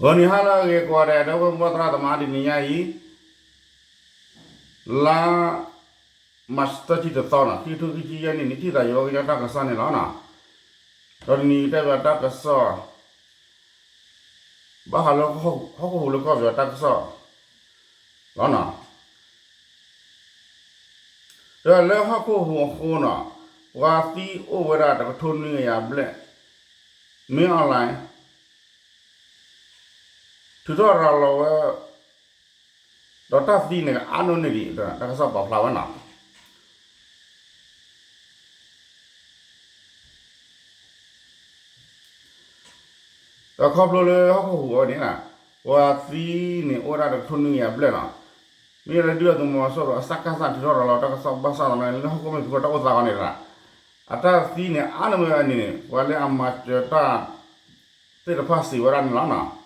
ဂီၤနံၤဟါလၢအဂ့ၤကိးဂၤဒဲး ဒီပုၢ်ဝဲၢ်သရၣ်သမါ တနံၤညါအံၤ လါ March သၢဆံတသီနီၤ ခံကထိခံဆံယဲၢ်နံၣ်န့ၣ် ထံၣ်သးယဝဲကညီတၢ်ကစီၣ်န့ၣ်လီၤနီၤ. ဒီးတနံၤအံၤတဲဘၣ်တၢ်ကစီၣ် ဘၣ်ဃးလၢဟီၣ်ခိၣ်ဟူးလၢကီၢ်ပယီၤတၢ်ကစီၣ်လီၤနီၤ. ဒီးလၢဟီၣ်ခိၣ်ဟူးအဃိနီၤ ပှၤသံအိၣ်ဝဲဒၣ်တကထိနွံကယၤဘျဲၣ် မင်းအောင်လှိုင် ထုးထီၣ်ရၤလီၤဝဲ ဒီးတၢ်သံန့ၣ် ကအါဒိၣ်န့ၢ်ဒံး တၢ်ကစီၣ်ပာ်ဖျါဝဲနီၤ. ဒီးခီဖျိလၢဟီၣ်ခိၣ်ဟူးအီၤန့ၣ် ပှၤသံန့ၣ်အိၣ်ဝဲဒၣ်တကထိနွံကယၤဘျဲၣ်နီၤ. မ့ၢ်လၢဒုၣ်ဒါသုးမီၤစိရိၤအစကစ ထုးထီၣ်ရၤလီၤတၢ်ကစီၣ်ဘၣ်ဆၣ်သနာ်က့ လၢဟီၣ်ခိၣ်မဲာ်ဖံးခိၣ်တၢ်အိၣ်သးအီၤန့ၣ် အတၢ်သံန့ၣ် အါန့ၢ်ဝဲအန့ၣ် ပှၤလၢအမၤစၢၤတၢ်သ့ၣ်တဖၣ်စံးဝဲဒၣ်န့ၣ်လီၤနီၤ.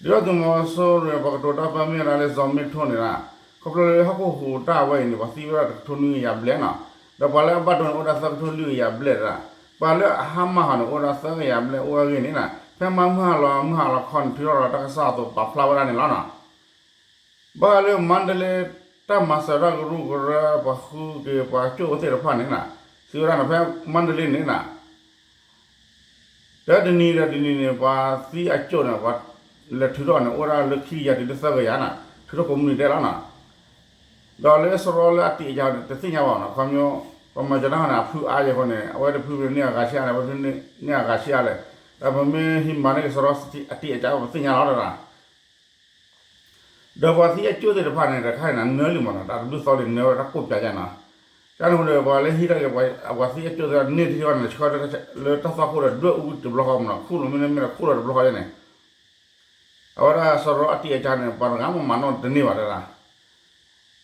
ဒုၣ်ဒါသုးမီၤစိရိၤ ပှၤကတိၤတၢ်ပၢမ့ၢ်ဝဲဒၣ်လၢ စီၤမ့ထိန့ၣ် ခီဖျိလၢဟီၣ်ခိၣ်ဟူးတၢ်ဝဲအံၤန့ၣ် ပှၤသံဝဲဒၣ်တကထိနွံကယၤဘျဲၣ်နီၤ. ဒီးပှၤလၢအဘၣ်ဒိန့ၣ် အိၣ်ဒၣ်သၢကထိလွံၢ်ကယၤဘျဲၣ်ဒၣ်, ပှၤလၢအဟါမၢ်ဟီၣ်န့ၣ် အိၣ်ဒၣ်သၢကယၤဘျဲၣ်အိၣ်ဝဲအဂ့ၢ်န့ၣ် ဖဲမဟါမုၢ်ဟါလီၤမုၢ်ဟါလီၤခီန့ၣ် ထုးထီၣ်လီၤတၢ်ကစီၣ်အသိးပာ်ဖျါဝဲဒၣ်န့ၣ်လီၤနီၤ. ဘၣ်ဃးလၢမါဒလ့ တၢ်မၤစၢၤတၢ်ကရူၢ်ကရၢ ပှၤဃုက့ၤပှၤကၠိၣ်ဝဲသ့ၣ်တဖၣ်န့ၣ် စံးဝဲဒၣ်န့ၣ် ဖဲမါဒလ့န့ၣ် တၢ်တနံၤဒီးတနံၤန့ၣ် ပှၤသံအကၠိၣ်န့ၣ် ပှၤလဲၤထုးထီၣ်န့ၣ် အိၣ်ဒၣ်လၢခံကယၤတုၤလၢသၢကယၤနီၤ, ထုးထီၣ်ကိးမုၢ်နံၤဒဲးလီၤနီၤ. ဒီးလၢစရီလၢအတံာ်အစှၤန့ၣ် တသ့ၣ်ညါဘၣ်နီၤ, ခီဖျိ ပမၤစၢၤတၢ်ဃီန့ၣ် အဖုအါယဲၢ်ဃီန့ၣ် အဝဲတဖုန့ၢ်အဂၤဆံးအါလဲၣ်, အဝဲတဖုန့ၢ်အဂၤဆံးအါလဲၣ်, ဒီးပမ့ၢ်ဟံးမၤန့ၢ်က့ၤစရီအတံာ်အစှၤ ပသ့ၣ်ညါလီၤတၢ် ဒီးပှၤသံအကၠိၣ်သ့ၣ်တဖၣ်န့ၣ် တခါန့ၣ် နၢလံမးနီၤ, တၢ်တဘျုးသီလံနၢဝဲတၢ်ကိၣ်ပျးယါနီၤ. တၢ်န့ၣ်အဃိဒီး ပှၤလၢဟံးထီၣ်က့ၤ ပှၤသံအကၠိၣ်သ့ၣ်တဖၣ်န့ၣ် ဆှၢလၢတၢ်သွၣ်ခိၣ်ဒီး ဒွဲၣ်အူတဘျီဃီမးနီၤ, ခူၣ်လီၤမ့ၢ်န့ၢ်မ့ၢ်ဒီး ခူၣ်လီၤတဘျီဃီယါန့ၣ်, အဝဲဒၣ်စရီအတံာ်အစှၤန့ၣ် ပှၤတဂၤမးမၤနီၣ်တန့ၢ်ဘၣ်တဒၣ်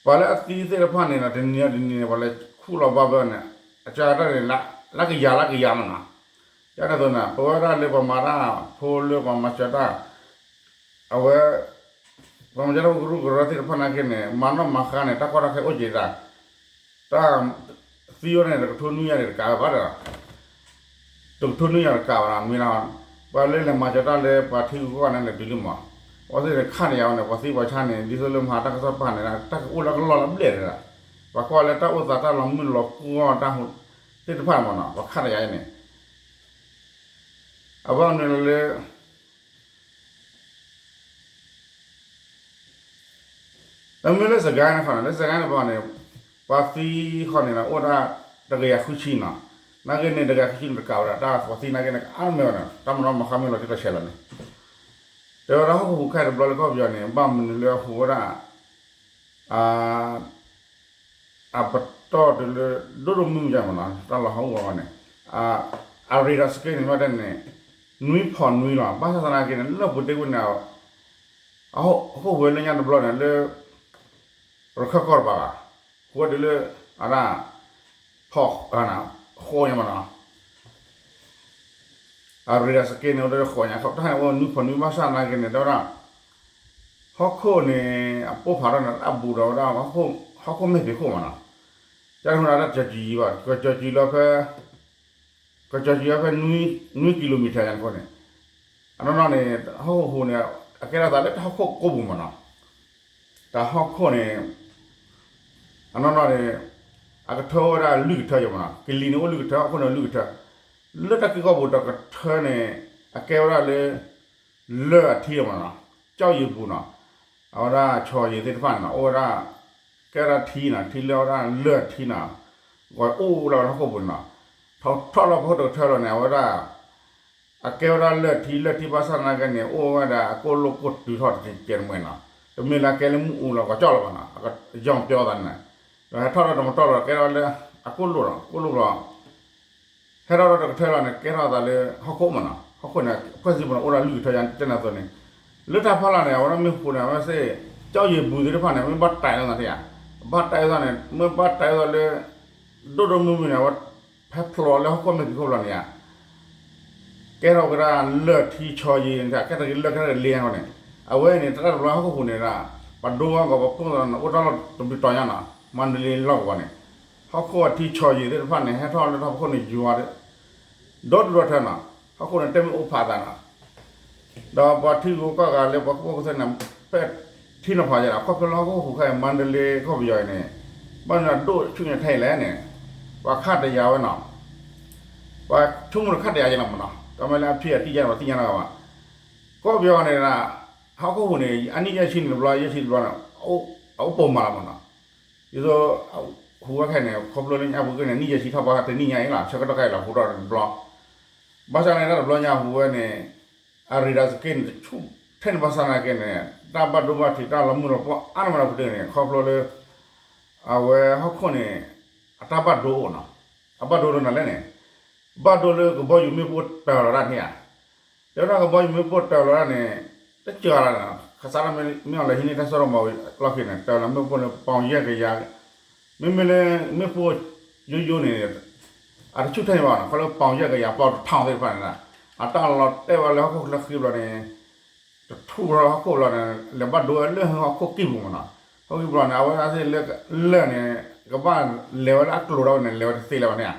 ပှၤလၢအသံသ့ၣ်တဖၣ်န့ၣ်ဒီး တနံၤအီၤတနံၤန့ၣ် ပှၤလဲၤခူၣ်လီၤဘၣ်ဘၣ်န့ၣ် အကၢတၢ်န့ၣ် လၢကယၤလၢကယၤမးနီၤ. ယါန့ၣ်အသိးန့ၣ် ပဝဲဒၣ်လၢပှၤမၤတၢ်ဖိလၢပှၤမၤစၢၤတၢ် အဝဲ ပှၤမၤစၢၤတၢ်ကရူၢ်ကရၢသ့ၣ်တဖၣ်နာ်က့န့ၣ် မၤနီၣ်မၤဃါန့ၣ် တၢ်ကီတၢ်ခဲအိၣ်က့ၤဒၣ် တၢ်သံဝဲန့ၣ် တကထိနွံကယၤန့ၣ်တကးဘၣ်ဒီး တကထိနွံကယၤတကးဘၣ်ဒီး မ့ၢ်လၢ ပှၤလၢလဲၤမၤစၢၤတၢ်လၢပှၤထံဂုၤကီၢ်ဂၤန့ၣ် လဲၤတုၤလံမး, အဝဲသ့ၣ်န့ၣ်ခးန့ၢ်ယၤဝဲန့ၣ် ပှၤသံပှၤဆါန့ၣ် ဒ်သိးလၢမဟါတၢ်ကစီၣ်ပာ်န့ၣ် တၢ်ကအိၣ်လၢကလီၢ်လၢဘျဲၣ်န့ၣ်ဒီး ပှၤကွၢ်လၢတၢ်အိၣ်သးတၢ်လီၤမုၢ်လီၤပှီၢ်တၢ်ဟူးသ့ၣ်တဖၣ်မးနီၤ ပှၤခးန့ၢ်ယၤန့ၣ် အဘၣ်မနုၤလၢ တမ့ၢ်လၢစကဲန့ၣ်ခီန့ၣ် လၢစကဲန့ၣ်ပှၤန့ၣ် ပှၤသံခီန့ၣ် အိၣ်ဒၣ်တကယၤဃုဆံနီၤ, နာ်က့န့ၣ် တကယၤဃုဆံန့ၣ်တကးဝဲဒၣ် တၢ်ပှၤသံနာ်က့န့ၣ် ကအါမးဝဲန့ၣ် တၢ်မၤနီၣ်မၤဃါမ့ၢ်လီၤတံၢ်လီၤဆဲးလီၤန့ၣ်, တဲဝဲဒၣ်ဟီၣ်ခိၣ်ဟူးခဲတဘျီလၢကီၢ်ပယီၤန့ၣ် ဘၣ်မနုၤလၢအဟူးဝဲဒၣ် အပတီၢ်တုၤလၢ ဒိၣ်ဒိၣ်မုၢ်မုၢ်ယါမးနီၤ တၢ်လီၤဟီၣ်ကဝီၤန့ၣ် အ radar screen န့ၣ် ဘၣ်တဲန့ၣ် နွံဖီၣ်နွံလီၤ. ဘၣ်ဆၣ်သနာ်က့န့ၣ် လၢပူၤတ့ၢ်ဝဲန့ၣ် အဟီၣ်ခိၣ်ဝဲလၢညါတဘျီန့ၣ် လၢ ရခၢၣ်ကီၢ်တပၤဘၣ်, ဟူးဝဲတုၤလၢ အဒၣ် ဖီၣ် ဃိးညါမးနီၤ အ radar screen န့ၣ် အိၣ်ဒီးဃိးညါ တၢ်န့ၣ်အိၣ်နွံဖီၣ်နွံ ဘၣ်ဆၣ်သနာ်က့န့ၣ် တဲဝဲဒၣ် ဟီၣ်ခိၣ်န့ၣ် အပိၢ်ဖးထီၣ်န့ၣ် အဘူးဒီးဝဲဒၣ် ဟီၣ်ခိၣ်မဲာ်ဖံးခိၣ်မးနီၤ, တၢ်န့ၣ်အိၣ်ဒၣ်တၢ်ကၠီၤကံၤဘၣ် ကၠီၤကံၤလီၤဖဲ ကၠီၤကံၤလီၤဖဲ နွံ kilometer န့ၣ်အဃိန့ၣ် အနီၢ်နီၢ်န့ၣ် ဟီၣ်ခိၣ်ဟူးန့ၣ် အကဲထီၣ်သးလၢတၢ်ဟီၣ်ခိၣ်ကိးပူၤမးနီၤ တၢ်ဟီၣ်ခိၣ်န့ၣ် အနီၢ်နီၢ်န့ၣ် အကထၢဝဲဒၣ်လွံၢ်ကထၢယါမးနီၤ, ကလံၤန့ၣ်အိၣ်လွံၢ်ကထၢ ဟီၣ်ခိၣ်န့ၣ်လွံၢ်ကထၢ, လၢတၢ်က့ၢ်ကီၢ်ပူၤတကထၢန့ၣ် အကဲဝဲဒၣ်လၢ လၢၢ်အထံမးနီၤ, ကၠီၣ်ယံၤပူၤနီၤ, အဝဲဒၣ်ဆီၣ်ယံၤသ့ၣ်တဖၣ်န့ၣ်နီၤ အိၣ်ဝဲဒၣ် ကဲဝဲဒၣ်ထံနီၤ, ထံလၢအဝဲဒၣ်လၢၢ်အထံနီၤ, ဂီၤအိၣ်လၢဟီၣ်ခိၣ်ပူၤန့ၣ်နီၤ, ထီၣ်ထီၣ်လီၤဖဲတကထၢလီၤန့ၣ် အဝဲဒၣ် အကဲဝဲဒၣ်လၢၢ်ထံ လၢၢ်ထံဘၣ်ဆၣ်သနာ်က့န့ၣ် အိၣ်ဝဲဒၣ်အကိၣ်လိၣ်ကိၣ်တုၤထီၣ်တကဲးတမှဲၤနီၤ, တမ့ၢ်လၢအကဲလၢမ့ၣ်အူလီၤ ကီၢ်ကၠီၣ်လီၤဘၣ်နီၤ, အကယီၣ်ပျီသးန့ၣ်, ဒီးဟဲထီၣ်ဒီးတမတီၢ်လီၤ ကဲထီၣ်လၢ အကိၣ်လိၣ်လီၤ ကိၣ်လိၣ်လီၤ ဟဲထီၣ်ဒီးတကထၢလီၤန့ၣ် ကဲထီၣ်သးလၢဟီၣ်ခိၣ်မးနီၤ, ဟီၣ်ခိၣ်န့ၣ် ဖဲစံးပူၤန့ၣ် အိၣ်ဒၣ်လွံၢ်ကထၢယါတဲနၤသိးန့ၣ်, လၢတၢ်ဖီလာ်န့ၣ် အဝဲဒၣ်မ့ၢ်ဃိန့ၣ် အဝဲစ့ၢ် ကၠီၣ်ယံၤပူၤသ့ၣ်တဖၣ်န့ၣ် မ့ၢ်ဘၣ်တၢ်အသးန့ၣ်ဧါ, ဘၣ်တၢ်အသးန့ၣ် မ့ၢ်ဘၣ်တၢ်အသးလၢ ဒိၣ်ဒိၣ်မုၢ်မုၢ်န့ၣ် အဝဲ ဖဲဖျိးလၢဟီၣ်ခိၣ်မဲာ်ဖံးခိၣ်ဘျီန့ၣ်ဧါ ကဲထီၣ်ကဒါလၢၢ်ထံဆီယံၤန့ၣ် ကဲထီၣ်က့ၤလၢၢ်ကဲထီၣ်က့ၤလ့ၣ်ညါဃီန့ၣ်, အဝဲန့ၣ် တၢ်တဘျီဟီၣ်ခိၣ်ဟူးန့ၣ်ဒၣ် ပှၤဒိဝဲကီးပှၤဖှိၣ်သးန့ၣ် အိၣ်တၢ်လီၢ်တဘျုးတီၤညါနီၤ, မၤနလ့လီၢ်ကဝီၤန့ၣ်, ဟီၣ်ခိၣ်အထံဆီယံၤသ့ၣ်တဖၣ်န့ၣ် ဟဲထီၣ်လၢထီၣ်ပခိၣ်န့ၣ်ယွၤ ဒီဒူၣ်ဒီထၢနီၤ, ဟီၣ်ခိၣ်န့ၣ် တမ့ၢ်အိၣ်ဖးသးနီၤ, ဒီးပှၤထံဂုၤကီၢ်ဂၤလၢပှၤကူၣ်ဘၣ်ကူၣ်သ့န့ၣ် ပဲာ်ထံနီၤဖးယဲလီၤ. ခီဖျိလၢဟီၣ်ခိၣ်ဟူးခါအံၤ မါဒလ့ကီၢ်ပယီၤအံၤန့ၣ် ဘၣ်မနုၤအဒိၣ်ဆူၣ်န့ၣ်ထဲလဲၣ်န့ၣ် ပှၤခးတယာ်ဝဲနီၤ, ပှၤဆိကမိၣ်တခးတယာ်ယဲလီၤမးနီၤ, တမ့ၢ်လၢအဖံးအသံယဲန့ၣ် ပှၤသ့ၣ်ညါလီၤဂၤဘၣ်. ကီၢ်ပယီၤန့ၣ် ဟီၣ်ခိၣ်ဟူးန့ၣ် အနံၣ်ယဲၢ်ဆံန့ၣ်တဘျီ ယဲၢ်ဆံတဘျီန့ၣ် အအိၣ်ပိာ်မးလီၤမးနီၤ. ဒ်သိး ဟူးဝဲခဲအံၤန့ၣ် ခီဖျိလၢညါပူၤက့န့ၣ် နံၣ်ယဲၢ်ဆံထီၣ်ဘၣ်တနံၣ်ညါအံၤလီၤ ဆၢကတီၢ်ခဲအံၤလီၤ ဟူးထီၣ်တဘျီ ဘၣ်ဆၣ်န့ၣ် တၢ်တဘျီညါဟူးဝဲန့ၣ် အရ့ဒၣ်စက့န့ၣ် တဆူၣ်ထဲန့ၣ် ဘၣ်ဆၣ်နာ်က့န့ၣ် တၢ်ဘၣ်ဒိဘၣ်ထံးတၢ်လီၤမုၢ်လီၤပှီၢ်အါန့ၢ်မးဒီးပတုာ်န့ၣ် ခီဖျိလၢ အဝဲဟီၣ်ခိၣ်န့ၣ် အတၢ်ဘၣ်ဒိအိၣ်နီၤ, အဘၣ်ဒိလၢနၤလဲၣ်န့ၣ် ဘၣ်ဒိလၢကဘီယူၤမ့ၣ်ပိၢ်တၢၤလီၤတၢ်န့ၣ်ဧါ. တဲဝဲဒၣ်ကဘီယူၤမ့ၣ်ပိၢ်တၢၤလီၤတၢ်န့ၣ် တစှၤလီၤန့ၣ် ကစးထီၣ်မ့ၢ်အီၤလဲၤဟံးန့ၢ်တၢ်စိတၢ်ကမီၤလီၢ်ခံန့ၣ် တၢၤလီၤမ့ၣ်ပိၢ်လၢပီၣ်ယဲၢ်ကယၤ, မ့မ့ၢ်လၢမ့ၣ်ပိၢ်ယိယိန့ၣ် အတဆူၣ်ထဲန့ၣ်ဘၣ်နီၤ, ခီလၢပီၣ်ယဲၢ်ကယၤ ပီၣ်တထောင်သ့ၣ်တဖၣ်န့ၣ် အတၢ်လီၤတဲာ်ဝဲလၢဟီၣ်ခိၣ်ချၢဃံဘျီန့ၣ် တထူၣ်လီၤဟီၣ်ခိၣ်ဘျီန့ၣ် လဲၤဘၣ်ဒိဝဲလၢဟီၣ်ခိၣ်ကံၢ်ပူၤမးနီၤ, ဟီၣ်ခိၣ်ကံၢ်ပူၤန့ၣ် အဝဲဒၣ်သ့ၣ်လၢလၢာ်န့ၣ် ကဘၣ်လဲၤဝဲလၢအကျိၤဒီးန့ၣ် လဲၤဝဲတသ့လၢၤဘၣ်န့ၣ်ဧါ.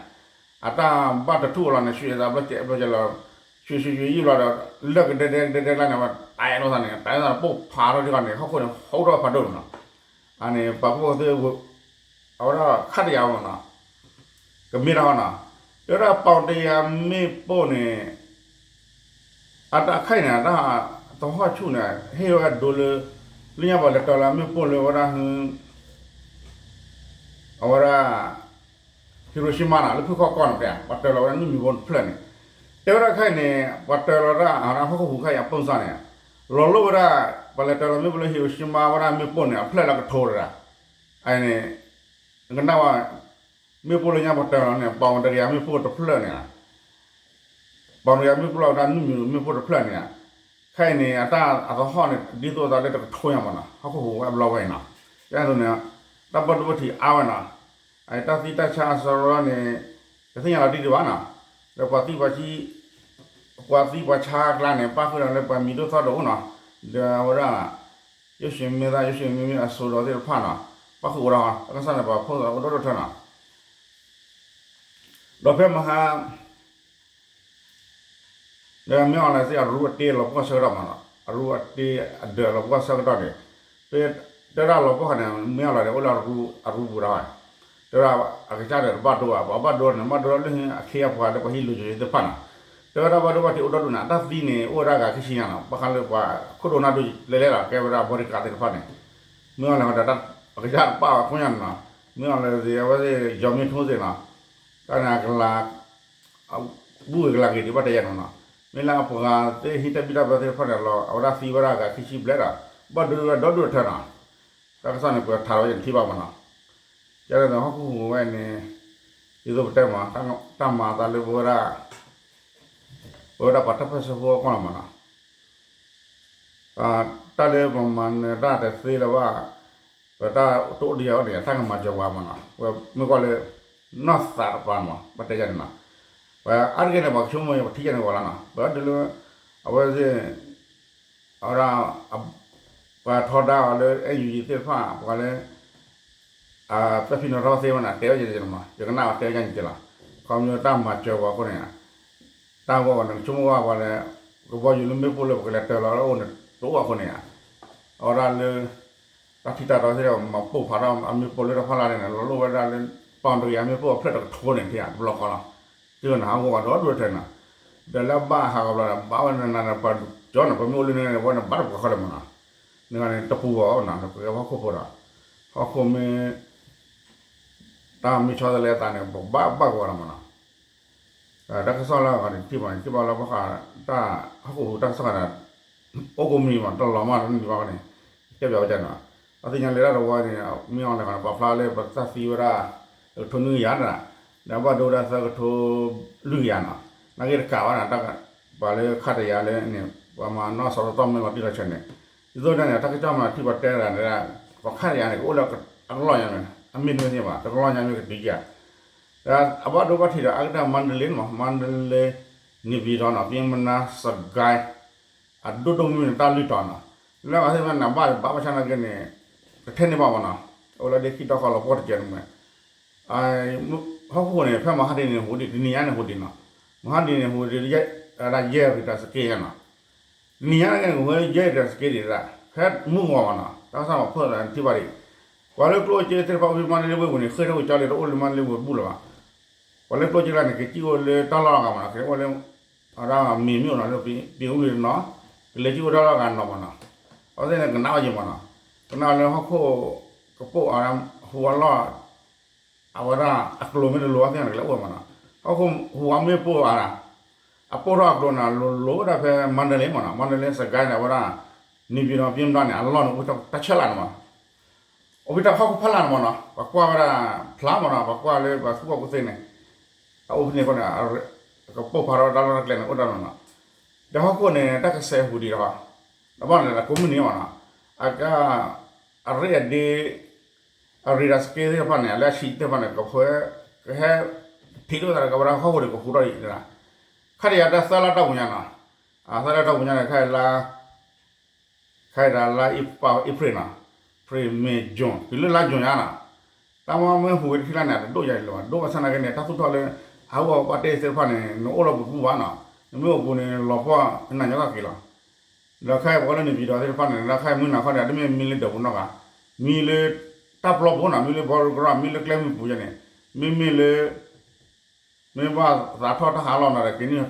အတၢ်ဘၣ်တထူၣ်အလီၢ်န့ၣ် ဆှံအသးဘျီကဲးဘျီကဲးလီၤ, ဆှံဆှံဆှံယံာ်ဘျီဒီး လၢာ်ကဒဲဒဲကဒဲဒဲကျါန့ၣ် အဝဲတၢ်အဲၣ်လိာ်သးန့ၣ် တၢ်အဲၣ်လိာ်သးန့ၣ် ဟီၣ်ခိၣ်န့ၣ် ဟူးထီၣ်ဖးဒိၣ်မးနီၤ, အန့ၣ် ပှၤကူၣ်ဘၣ်ကူၣ်သ့ အဝဲဒၣ်ခးတယာ်မးနီၤ, ကမ့ၢ်တၢ်ဟီနီၤ, တဲဝဲဒၣ်ပီၣ်တယာ်မ့ၣ်ပိၢ်န့ၣ် အတၢ်ခဲအံၤန့ၣ် တၢ်သဟီၣ်ဆူၣ်န့ၣ် ဟ့ၣ်ဝဲဒိလၢ လၢညါပှၤလဲၤတၢၤလီၤမ့ၣ်ပိၢ်လၢဝဲဒၣ် အဝဲဒၣ် Hiroshima နီၤ လၢဖုၣ်ခီၣ်ကီၢ်န့ၣ် ပှၤတၢၤလီၤဝဲဒၣ်နူမံၤဘိတဖျၢၣ်န့ၣ်, တဲဝဲဒၣ်ခဲအံၤန့ၣ် ပှၤတၢၤလီၤဒၣ်အဟီၣ်ခိၣ်ဟူးခါအံၤအပိၢ်စါန့ၣ် လီၤလိၣ်ဝဲဒၣ် ပှၤလဲၤတၢၤလီၤမ့ၣ်ပိၢ်လၢ Hiroshima ဝဲဒၣ်မ့ၣ်ပိၢ်န့ၣ် အဖျၢၣ်လၢကထိတဒၣ်, အန့ၣ် ကနၣ်ဝဲ မ့ၣ်ပိၢ်လၢညါပှၤတၢၤလီၤန့ၣ် ပီၣ်တကယၤမ့ၣ်ပိၢ်တဖျၢၣ်န့ၣ် ပီၣ်တကယၤမ့ၣ်ပိၢ်လီၤဝဲဒၣ်နူမံၤမ့ၣ်ပိၢ်တဖျၢၣ်န့ၣ်, ခဲအံၤန့ၣ် အတၢ်အသဟီၣ်န့ၣ် ဒ်သိးအသးလၢတကထိညါမးနီၤ ဟီၣ်ခိၣ်ဟူးဝဲအဘျီဝဲအံၤနီၤ, ယဲဒ်သိးန့ၣ် တၢ်ဘၣ်ဒိဘၣ်ထံးအါဝဲနီၤ, အတၢ်သံတၢ်ဆါအစရီန့ၣ် တသ့ၣ်ညါလီၤတံၢ်ဒံးဘၣ်နီၤ, ဒီးပှၤသံပှၤဆါ ပှၤသံပှၤဆါအကျါန့ၣ် ပၣ်ဃုာ်ဒီးလၢပှၤမံၤဒိၣ်ထီၣ်ဒိၣ်အိၣ်နီၤ, ဒီးအဝဲဒၣ် ယိၣ်ၡ့မ့ၢ်သၣ် ယိၣ်ၡ့မ့ၢ်မ့ၢ်အစိဒီးသ့ၣ်တဖၣ်နီၤ, ပၣ်ဃုာ်အိၣ်ဒီး တၢ်ကစီၣ်န့ၣ် ပှၤဖိသၣ်အိၣ်ဒီဒူၣ်ထၢနီၤ, ဒီးဖဲမဟါ ဒီးမ့ၢ်အီၤလဲၣ်သ့ၣ်အရူအတ့လီၤပှီၢ်ဆၢကတီၢ်မးနီၤ, အရူအတ့အဒၢးလီၤပှီၢ်ဆၢကတီၢ်န့ၣ်, ဖဲတဲဒၣ်လီၤပှီၢ်ဃာ်န့ၣ် မ့ၢ်အီၤလဲၣ်န့ၣ် အိၣ်လၢအရူပူၤဒီး, တဲဝဲဒၣ်အကစၢ်ဒီးတဘၣ်ဒိဘၣ်, ပှၤဘၣ်ဒိန့ၣ် ဘၣ်ဒိလၢလၢဟ့အခ့အပှၤလၢပှၤဟံးလိာ်က့ၤသ့ၣ်တဖၣ်နီၤ, တဲဝဲဒၣ်ဘၣ်ဒိဘၣ်ထံးအိၣ်ဒီဒူၣ်န့ၣ် အတၢ်သံန့ၣ် အိၣ်ဝဲဒၣ်ဂၤခံဆံညါနီၤ, ဘၣ်ဃးလၢပှၤခိၣ်ဒိၣ်နၢ်ဒိၣ်လဲၤလဲၤလီၤ ကဲဝဲဒၣ် bodyguard သ့ၣ်တဖၣ်န့ၣ်, မ့ၢ်အီၤလဲၣ်ဒီး အကစၢ်တပၣ်ဝဲခိၣ်ညါန့ၣ်နီၤ, မ့ၢ်အီၤလဲၣ်သ့ၣ် အဝဲသ့ၣ် ယီၤမ့ၢ်ထိသ့ၣ်နီၤ, တၢ်န့ၣ်အကလၤ ဘူၣ်ဂ့ၤကလၤက့ၤဒံးဘၣ်တဲယဲၢ်နီၤနီၤ, မ့ၢ်လၢအပှၤသ့ၣ်ဟံးတၢ်ဘံၣ်တၢ်ဘၢသ့ၣ်တဖၣ်န့ၣ်လီၤ အဝဲဒၣ်သံဝဲဒၣ်ဂၤခံဆံဘျဲၣ်ဒီး, ဘၣ်ဒိဝဲဒီဒူၣ်တထၢနီၤ, တၢ်ကစီၣ်န့ၣ် ပှၤထါဝဲယထံၣ်ဘၣ်မးနီၤ, ယဲဒၣ်ဟီၣ်ခိၣ်ဟူးဝဲန့ၣ်, ဒ်သိးပတဲမး တၢ်မၤအသးလၢပဝဲဒၣ်, ပဝဲဒၣ်ပှၤတၢ်ပၢၢ်ဆၢဖိအဂီၢ်လီၤမးနီၤ တၢ်လၢပမၤနၢၤတၢ်တသ့လၢၤဘၣ်, ပတၢ်တအိၣ်ဒီးယၤအိၣ်န့ၣ် တၢ်ကမၤစၢၤပှၤမးနီၤ, ဝဲမ့ၢ်ကွၢ်လၢ နီၢ်သးတပၤမး ဘၣ်တဲယဲၢ်န့ၣ်နီၤ, ဝဲအါတက့ၢ်န့ၣ် ပှၤကဆိကမိၣ် ပှၤထံၣ်ယဲၢ်န့ၣ်ဝဲလီၤနီၤ, ပှၤဒုးလၢ အဝဲသ့ၣ် အဝဲဒၣ် ပှၤထီဒါအီၤလၢ အဲၣ်ယူၣ်ယံၤသ့ၣ်တဖၣ် ပှၤလၢ ပၢဖံနီၤထီသ့ဝဲန့ၣ် တဲဝဲယဲၢ်န့ၣ်မး ယကနၣ်အီၤတဲဝဲယဲၢ်န့ၣ်က့လီၤ, ခီဖျိတၢ်မၤစၢၤပှၤအဃိန့ၣ် တၢ်ဂီၢ်ဂီၢ်န့ၣ် ဆိကမိၣ်ဝဲပှၤလၢ ကဘီယူၤလၢမ့ၣ်ပိၢ်လၢပကလဲၤတၢၤလီၤလၢအအိၣ်န့ၣ် တအိၣ်အဃိန့ၣ်ဧါ, အဝဲဒၣ်လၢ တၢ်ထံၣ်တၢ်တီသ့ၣ်တဖၣ် မၤပိာ်ဖးထီၣ်အမ့ၣ်ပိၢ်လၢတၢ်ဖီလာ်န့ၣ် လီၤလိၣ်ဝဲဒၣ်လၢ ပီၣ်တကယၤမ့ၣ်ပိၢ်အဖျၢၣ်တကထိန့ၣ် ထံၣ်ဧါ တဘျီဃီလီၤ, တုၤန့ၣ် ဟးဂီၤဂီၤဒီးဒိၣ်ထဲန့ၣ်, ဒီးလၢအဘၣ်ဟးဂီၤဘျီဒီး ဘၣ်ဝဲနၤနၤဒီးပှၤကၠီန့ၣ် ပမ့ၢ်အိၣ်လၢန့ၣ် ဝဲန့ၣ်ဘၣ်တပှၤဃီလၢမးနီၤ, နဂၤန့ၣ် တပူၤဘၣ်နီၤ ပကဲဟီၣ်ခိၣ်ဖိဒီး ဟီၣ်ခိၣ်မ့ၢ် တၢ်မ့ၢ်ဆီတလဲအသးန့ၣ် ပဘၣ်ဘၣ်ကဝီၤလီၤမးနီၤ, တၢ်ကစီၣ်လၢအဂၤန့ၣ် ထံၣ်ဘၣ်န့ၣ် ထံၣ်ဘၣ်လၢဘၣ်ဃး တၢ်ဟီၣ်ခိၣ်ဟူးတၢ်ကစီၣ်ဂၤန့ၣ် အိၣ်ကိးမံၤမး တလီၤမးတနံၤဘၣ်န့ၣ် ကဲပၠးဝဲဒၣ်နီၤ, အသ့ၣ်ညါလၢတၢ်တဝီန့ၣ် မ့ၢ်အီၤလဲၣ်ဂၤန့ၣ် ပာ်ဖျါလၢပတၢ်သံဝဲဒၣ် တကထိနွံကယၤန့ၣ်, ဒီးဘၣ်ဒိဝဲဒၣ်သၢကထိလွံၢ်ကယၤနီၤ, နာ်က့တကးဘၣ်န့ၣ် ပှၤလၢခးတယာ်လၢန့ၣ် ပှၤမၤနီၢ်စီၤတီၢ်မ့ၢ်လီၤတံၢ်လီၤဆဲးန့ၣ်, ဒ်သိးန့ၣ် တၢ်ကစီၣ်မၤထံၣ်ပှၤတဲတဂၤန့ၣ် ပှၤခးတယာ်န့ၣ် ကအိၣ်လၢအကလီၢ်ညါန့ၣ် အမ့ၢ်တမ့ၢ်သ့ၣ်ဘၣ် တကလီၢ်ညါမ့ၢ်ကတုၤကယၤ ဒီးအဘၣ်ဒိဘၣ်ထံးဒီးအါကတၢၢ်မါဒလ့နီၤ မါဒလ့ န့ၣ်ပၠံၤတီၤနီၤ ပျ့ၤမနါ စကဲ အဒိၣ်ဒိၣ်မုၢ်န့ၣ် တၢ်လုၢ်တီၤနီၤ, လၢအဂၤသ့ၣ်တဖၣ်န့ၣ် ဘၣ်ဘၣ်ဆၣ်နာ်က့န့ၣ် တထဲန့ၣ်ဘၣ်မးနီၤ, အိၣ်လၢဒ့ခံဒီဃီလီၤပှီၢ်တကဲးန့ၣ်မး, ဟီၣ်ခိၣ်န့ၣ် ဖဲမဟါဒ်န့ၣ်ဟူးဒံး တနံၤညါန့ၣ်ဟူးဒံးနီၤ, မဟါဒ်န့ၣ်ဟူးဒံး ယဲၢ် ဝဲဒၣ်ယဲၢ်ရံးတၢ်စက့ယဲၢ်နီၤ, တနံၤညါန့ၣ် ကဝဲလၢယဲၢ်ရံးတၢ်စက့ဒံးဒၣ် ဖဲမုၢ်ဂီၤမးနီၤ တၢ်ကစီၣ်မၤဖျါဒီးထံၣ်ဘၣ်ဒံး, ပှၤလၢကျိၣ်စ့သ့ၣ်တဖၣ်အိၣ်ဖဲမါတလ့ဝ့ၢ်ပူၤန့ၣ် ဃ့ၢ်ထီၣ်က့ၤကၠီလံ တအိၣ်လၢမါတလ့ဝ့ၢ်ပူၤလၢၤဘၣ်, ပှၤလၢကျိၣ်စ့ကျါန့ၣ် ကစံၣ်အိၣ်လၢတၢ်လီၢ်ဂၤမးနီၤ ကအိၣ်လၢ အဝဲဒၣ်မ့ၤမ့ၢ်အိၣ်နီၤ လၢပ့ၤအူလံတနီၤ, ကလဲၤစံၣ်အိၣ်တၢ်လီၢ်ဂၤနီၤမးနီၤ, အဝဲသ့ၣ်န့ၣ်ကနၣ်ဘၣ်ယဲၢ်မးနီၤ, ကနၣ်လၢဟီၣ်ခိၣ်ကပိာ်အဝဲဒၣ် ဟူးဝါလီၢ် အဝဲဒၣ်အကျိၤမ့ၢ်တလိၤအသ့ၣ်န့ၣ် ကလဲၤအိၣ်မးနီၤ, ဟီၣ်ခိၣ်ဟူးဝါမ့ၢ်ပိာ်အါ, အပိာ်ထီၣ်အကျိၤန့ၣ် လိၤလိၤဝဲဒၣ်ဖဲမါတလ့မးနီၤ, မါတလ့ စကဲန့ၣ် အဝဲဒၣ် နေပြည်တော် ပြင်းပြင်းန့ၣ် အလီၢ်န့ၣ် အိၣ်တၢ်ဆဲးလးန့ၣ်မး အိၣ်ဖဲတၢ်ဟီၣ်ခိၣ်ဖီလာ်န့ၣ်မးနီၤ, ပှၤကွၢ်ဝဲဒၣ်ဖျါမးနီၤ, ပှၤကွၢ်လၢပှၤသူၣ်ဘီၣ်ကူၣ်သ့န့ၣ် အအိၣ်ဖဲန့ၣ်အဃိန့ၣ် ကပိာ်ဖးထီၣ်တၢ်လီၢ်တၢ်ကျဲန့ၣ် အိၣ်တၢ်နီၤနီၤ, ဒီးဟီၣ်ခိၣ်န့ၣ် တၢ်ကစဲးဟူးဒံးလီၤ, ဒီးဘၣ်န့ၣ် ကိးမုၢ်နံၤမးနီၤ, အက အရ့အဒ့ အရံးတၢ်စက့သ့ၣ်တဖၣ်န့ၣ် လၢအဆံးသ့ၣ်တဖၣ်န့ၣ် ကဖဲ ကဟဲ ထံၣ်လိာ်သးဒီးကဝဲဒၣ်ဟီၣ်ခိၣ်ဒီးကဟူးထီၣ်ဒံး, ခါဒံးယၤတၢ်သၢလါတီၢ်ပူၤညါနီၤ, အသၢလါတီၢ်ပူၤညါန့ၣ် ခဲအံၤလါ ခဲအံၤဒၣ်လါ April နီၤ, April May June တုၤလၢလါ June ညါနီၤ, တၢ်မ့ၢ်မ့ၢ်ဟူးဝဲတထံၣ်လါန့ၣ် တဒိၣ်ယၤန့ၣ်လၢၤဘၣ်, ဒိၣ်ဘၣ်ဆၣ်နာ်က့န့ၣ် တၢ်သူၣ်ထီၣ်လၢ အဟးဂီၤပာ်တ့ၢ်သ့ၣ်တဖၣ်န့ၣ် နအိၣ်လၢပူၤတဘူၣ်ဘၣ်နီၤ, နမ့ၢ်အိၣ်ပူၤန့ၣ် လီၤပှီၢ်နနၤညီကီၢ်က့ၤလီၤ, ဒီးခဲအံၤပှၤလၢ နေပြည်တော် သ့ၣ်တဖၣ်န့ၣ် ဒီးခဲအံၤမုၢ်နၤခီန့ၣ် တမ့ၢ်မံလၢဒၢးပူၤနီတဂၤ, မံလၢ တၢ်ပျီပူၤနီၤ, မံလၢ border မံလၢကျဲမုၢ်ပူၤယဲန့ၣ်, မ့မ့ၢ်လၢ မ့ၢ်ဘၣ်သးထီၣ်တၢ်ဟးလီၢ်နီၤ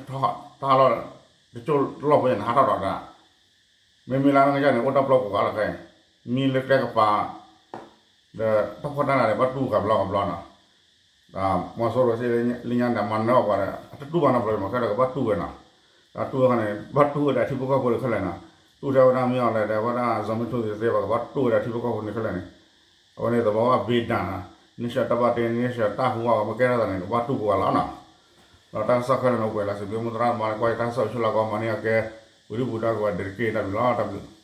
ဒီး က့ၤန့ၢ်တၢ်ဟးလီၢ် တကၠိၢ်လီၢ်ဖိယဲန့ၣ် ဟးထီၣ်ဒီးဒၣ်, မ့မ့ၢ်လၢနကစၢ်န့ၣ် အိၣ်တၢ်ပျီပူၤဂၤလီၤခဲအံၤ, မံလၢကျဲကပၤ ဒီးတၢ်ဖှီၣ်တၢ်နးန့ၣ် ဘၣ်တူၢ်ဃာ်ဘျီဃာ်ဘျီနီၤ, ဒီးမီၤစိရိၤစ့ၢ်လၢညါန့ၣ် မၤနၢၤအီၤပှၤဒီး အတတူၢ်ဘၣ်နီတဘျီမး ခဲဒီးကဘၣ်တူၢ်ဝဲနီၤ, ဒီးတူၢ်ဝဲခီန့ၣ် ဘၣ်တူၢ်ဝဲဒၣ်ထံဖိကီၢ်ဖိဒီးခဲလၢာ်နီၤ, တူၢ်ထဲဝဲဒၣ်မ့ၢ်အီၤလဲၣ်ဒီး အဝဲဒၣ်စီၤမ့ၢ်ထိၣ်သ့ၣ်သ့ၣ် ပှၤကဘၣ်တူၢ်ဝဲဒၣ်ထံဖိကီၢ်ဖိန့ၣ်ခဲလၢာ်န့ၣ်, အဝဲန့ၣ်သဘာဝ ဘ့ဒၣ်နီၤ, န့ဆၢၣ်တၢ်ဘၣ်တ့ န့ဆၢၣ်တၢ်ဟူးဝါကမ့ၢ်ကဲထီၣ်သးန့ၣ် ကဘၣ်တူၢ်ပှၤလီၤနီၤ, ဒီးတၢ်ကစီၣ်ခဲလၢာ်န့ၣ် အိၣ်ပှဲၤလၢစံးဘျုးမိၢ်သရၣ်သမါလၢကွၢ်ယတၢ်ကစီၣ်ဆူလၢကီၢ်မၤန့ၢ်အကဲ, ဝံၤဒုပူၤဒီးကဝဲၤဒၣ်တက့ၢ် တၢ်ဘျုးလီၤ တၢ်ဘျုး